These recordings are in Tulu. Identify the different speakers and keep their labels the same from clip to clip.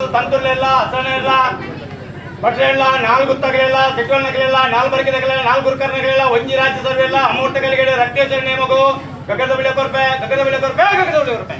Speaker 1: ತಂತುರ್ಲೆಲ್ಲ ಅಸನೆಲ್ಲ ಭಟ್ರೆಲ್ಲ ನಾಲ್ಗುತ್ತಗಳೆಲ್ಲ ಸಿಟ್ಟೊಣ್ಣಗಳೆಲ್ಲ ನಾಲ್ಬರ್ಗಿದಗಳೆಲ್ಲ ನಾಲ್ಗುರ್ಕರ್ನಗಳೆಲ್ಲ ಒಂಜಿ ರಾಜ್ಯ ಸರ್ವೆಲ್ಲ ಅಮೂರ್ತಗಳಿಗೆ ರಕ್ತೇಶ್ವರ ನೇಮಗು ಗಗದ ಬಿಳೆ ಕೊರ್ಪೆ, ಗಗದ ಬಿಳೆ ಕೊರ್ಪೆ, ಗಗದ ಬಿಳೆ ಕೊರ್ಪೆ.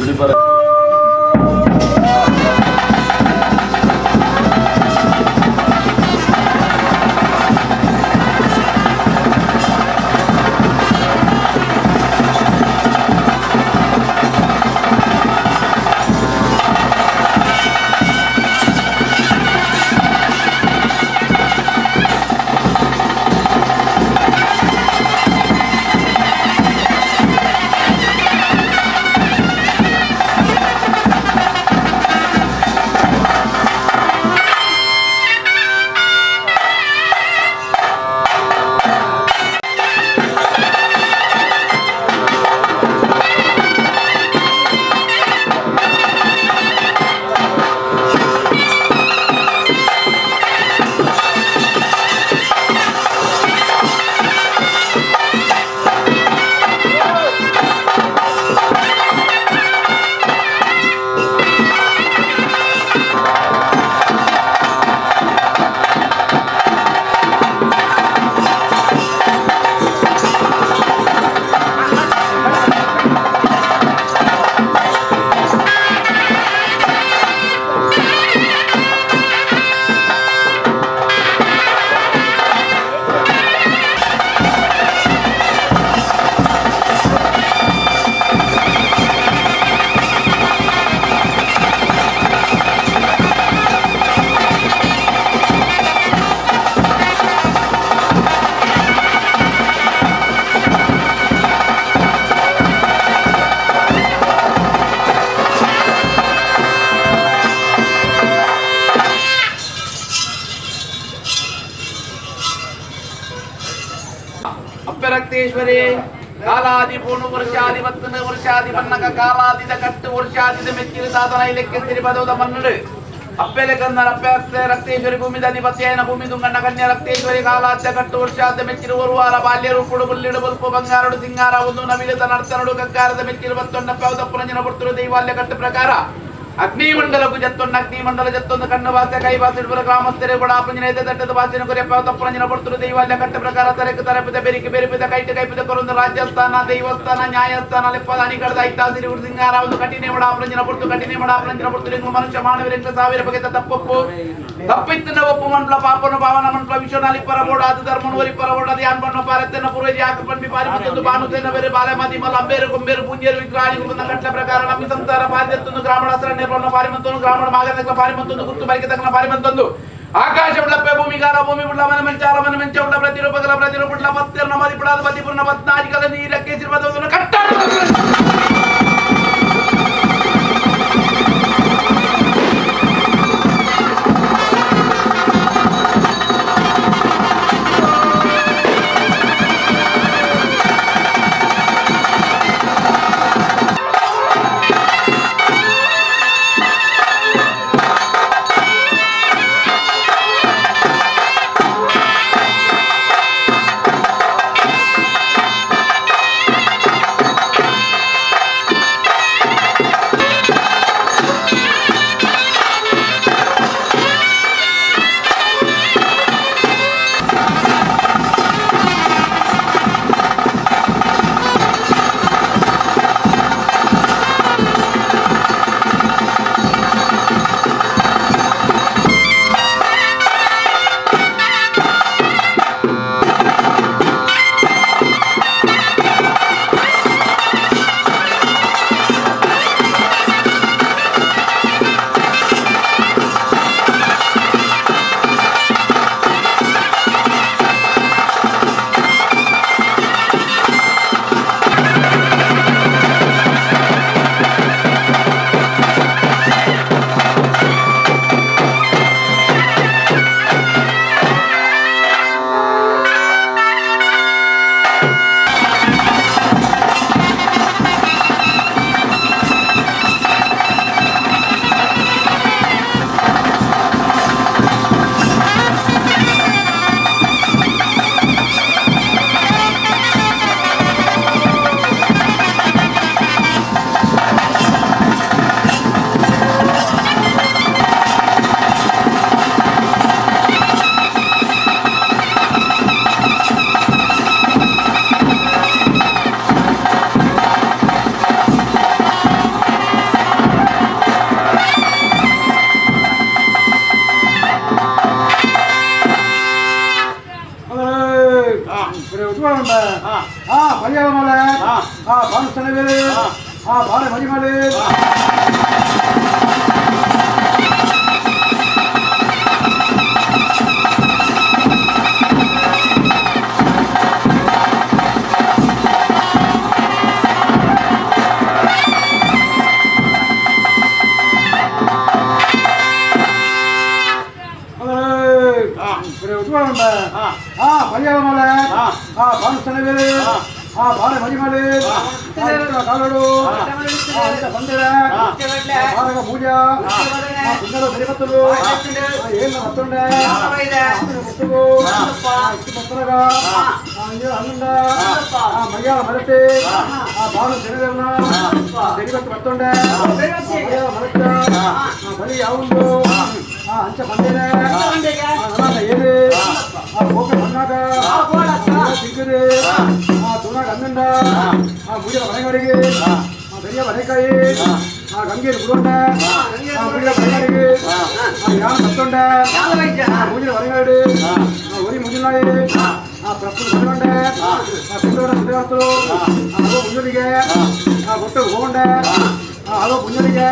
Speaker 2: ದುಡಿಪರ
Speaker 3: ಅಪ್ಪರಕ್ತೇಶ್ವರಿ ಕಾಲಾದಿ ಪೂರ್ಣ ವರ್ಷಾದಿ ಬತ್ತನ ವರ್ಷಾದಿ ಬನ್ನಕ ಕಾಲಾದಿದ ಕಟ್ಟು ವರ್ಷಾದಿದ ಮೆಚ್ಚಿನ ಸಾಧನ ಇಲೆಕ್ಕೆ ತಿರುಪದೋದ ಮನ್ನಡು ಅಪ್ಪೆಲೆ ಕನ್ನಡ ಅಪ್ಪೆ ರಕ್ತೇಶ್ವರಿ ಭೂಮಿದ ಅಧಿಪತ್ಯನ ಭೂಮಿ ದುಂಗಣ್ಣ ಕನ್ಯಾ ರಕ್ತೇಶ್ವರಿ ಕಾಲಾದ್ಯ ಕಟ್ಟು ವರ್ಷಾದ್ಯ ಮೆಚ್ಚಿನ ಒರುವಾರ ಬಾಲ್ಯ ರೂಪುಡು ಬುಲ್ಲಿಡು ಬಲ್ಪು ಬಂಗಾರಡು ಸಿಂಗಾರ ಒಂದು ನವಿಲದ ನರ್ತನಡು ಕಗ್ಗಾರದ ಮೆಚ್ಚಿನ ಬತ್ತೊಂಡ ಪೌದಪ್ಪನ ಪುರ್ತರು ದೈವಾಲ್ಯ ಕಟ್ಟು ಪ್ರಕಾರ ಅಗ್ನಿಮಂಡಲಕ್ಕೂ ಜತ್ತೊಂದು ಅಗ್ನಿಮಂಡಲ ಜತ್ತೊಂದು ಕಣ್ಣು ಭಾಷೆ ಕೈ ಭಾಷೆ ಇಡುವ ಗ್ರಾಮಸ್ಥರೇ ಕೂಡ ಪಂಜನೇತ ತಟ್ಟದ ಭಾಷೆನ ಕೊರೆ ತಪ್ಪಂಜನ ಪಡ್ತರು ದೈವಾಲ್ಯ ಕಟ್ಟ ಪ್ರಕಾರ ತರಕ ತರಪಿದ ಬೆರಿಕೆ ಬೆರಿಪಿದ ಕೈಟ ಕೈಪಿದ ಕೊರೊಂದು ರಾಜ್ಯಸ್ಥಾನ ದೈವಸ್ಥಾನ ನ್ಯಾಯಸ್ಥಾನ ಲೆಪ್ಪದ ಅಣಿಗಡದ ಐತಾಸಿರಿ ಸಿಂಗಾರ ಒಂದು ಕಠಿಣ ಮಡ ಪಂಜನ ಪಡ್ತು ಕಠಿಣ ಮಡ ಪಂಜನ ಪಡ್ತು ಲಿಂಗ ಮನುಷ್ಯ ಮಾನವರಿಂದ ಸಾವಿರ ಬಗೆತ ತಪ್ಪೊಪ್ಪು ತಪ್ಪಿತ್ತಿನ ಒಪ್ಪು ಮಂಡ್ಲ ಪಾಪನು ಪಾವನ ಮಂಡ್ಲ ವಿಶ್ವನಾಲಿ ಪರಬೋಡ ಅದು ಧರ್ಮನು ವರಿ ಪರಬೋಡ ಅದು ಯಾನ್ ಬಣ್ಣ ಪಾರತ್ತೆನ ಪೂರ್ವಜ ಯಾಕ ಪನ್ಪಿ ಪಾರಿ ಮತ್ತೊಂದು ಬಾನುತೇನ ಬೇರೆ ಬಾಲೆ ಮಾದಿ ಮಲ್ಲ ಅಂಬೇರು ಕೊಂಬೇರು ಪುಂಜೇರು ವಿಗ್ರಹಾಣಿ ಕುಂದ ಕಟ್ಲ ಪ್ರಕಾರ ನಮ್ಮ ಸಂಸಾರ ಪಾರಿದತ್ತೊಂದು ಗ್ರಾಮಣ ಹಸರ ಪಾರಿಮಂತೊಂದು ಗ್ರಾಮಣ ಮಾಗದಕ್ಕ ಪಾರಿಮಂತೊಂದು ಗುರ್ತು ಬರಿಕೆ ತಕ್ಕನ ಪಾರಿಮಂತೊಂದು ಆಕಾಶ ಉಳ್ಳಪ್ಪೆ ಭೂಮಿಗಾರ ಭೂಮಿ ಉಳ್ಳ ಮನ ಮೆಂಚಾರ ಮನ ಮೆಂಚ ಉಳ್ಳ ಪ್ರತಿರೂಪಗಳ ಪ್ರತಿರೂಪುಳ್ಳ ಪತ್ತೆರ್ನ ಮದಿಪುಡಾದ ಪತಿಪೂರ್ಣ ಪತ್ನಾಜಿಕಲ ನೀರಕ್ಕೆ ಸಿರ್ಪದವನ್ನು ಕಟ್ಟ
Speaker 2: ಮಲೆ ಆ ಬಾನು ಆ ಬಾಳೆ ಮರಿಮಲೆ ಮಲೆ ಆ ಬಾನು ಆ ಬಾಳೆ ಮರಿಮಲೆ ಕಾಲೋಡು ಬಂದಿರ ಬಾರಗ ಪೂಜಾ ಸುಂದರ ಸರಿಪತ್ತಲು ಏನ ಮತ್ತೊಂಡೆ ಮುತ್ತುಗು ಇಷ್ಟು ಮತ್ತನಗ ಹನ್ನೊಂದ ಮೈಯಾಳ ಮರಟೆ ಆ ಬಾನು ಶನಿದೇವನ ಸರಿಪತ್ತು ಮತ್ತೊಂಡೆ ಮೈಯಾಳ ಮರಟ ಬಲಿ ಯಾവുಂದು ಆ ಅಂಚ ಬಂದೇನೆ ಏಳು ಆ ಕೋಪೆ ಮಣ್ಣಾಗ ಸಿಗ್ಗದೆ ಆ ತುಣಾಗ ಹನ್ನೊಂದ ಆ ಮುಗಿದ ಮನೆಗಳಿಗೆ ಆ ಬೆರಿಯ ಬರೆಕಾಯಿ ಆ ಗಂಗೆಯಲ್ಲಿ ಗುಡೊಂಡೆ ಆ ಮುಗಿದ ಮನೆಗಳಿಗೆ ಆ ಯಾನ್ ಮತ್ತೊಂಡೆ ಆ ಮುಗಿದ ಮನೆಗಡೆ ಆ ಒರಿ ಮುಗಿಲಾಯಿ ಆ ಪ್ರಫುಲ್ ಮನೆಗೊಂಡೆ ಆ ಕುಂದೋಡ ಕುಂದೋಡತ್ತರು ಆ ಹಲೋ ಮುಂಜಲಿಗೆ ಆ ಗೊಟ್ಟು ಹೋಗೊಂಡೆ ಆ ಹಲೋ ಮುಂಜಲಿಗೆ.